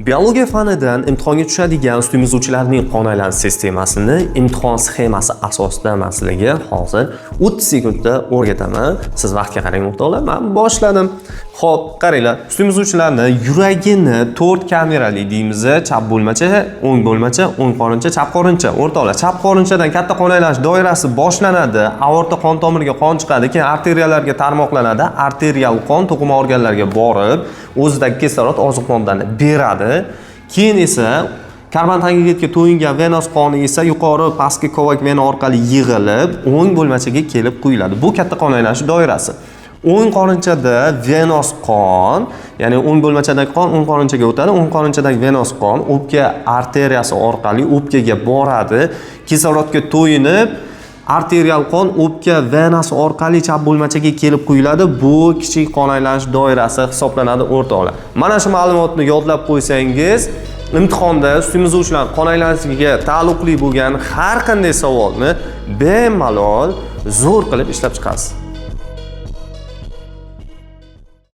Biologiya fanidan imtihonga tushadigan ustimizuvchilarning qon aylanish sistemasini imtihon sxemasi asosida man sizlarga hozir 30 sekundda o'rgataman. Siz vaqtga qarang, o'rtoqlar, man boshladim. Xo'p, qaranglar, ustimizuvchilarni yuragini 4 kamerali deymiz: chap bo'lmacha, o'ng bo'lmacha, o'ng qorincha, chap qorincha. O'rtoqlar, chap qorinchadan katta qon aylanish doirasi boshlanadi, aorta qon tomiriga qon chiqadi, keyin arteriyalarga tarmoqlanadi, arterial qon to'qima organlarga borib, o'zidagi kislorod, oziq moddani beradi. Keyin esa karbon angidridga to'yingan venoz qoni esa yuqori pastki kovak vena orqali yig'ilib, o'ng bo'lmachaga kelib quyiladi. Bu katta qon aylanish doirasi. O'ng qorinchada venoz qon, ya'ni o'ng bo'lmachadagi qon o'ng qorinchaga o'tadi, o'ng qorinchadagi venoz qon o'pka arteriyasi orqali o'pkaga boradi, kislorodga to'yinib, arterial qon o'pka venasi orqali chap bo'lmachaga kelib quyiladi. Bu kichik qon aylanish doirasi hisoblanadi, o'rtoqlar. Mana shu ma'lumotni yodlab qo'ysangiz, imtihonda ustimizuvchilar qon aylanishiga taalluqli bo'lgan har qanday savolni bemalol zo'r qilib ishlab chiqasiz.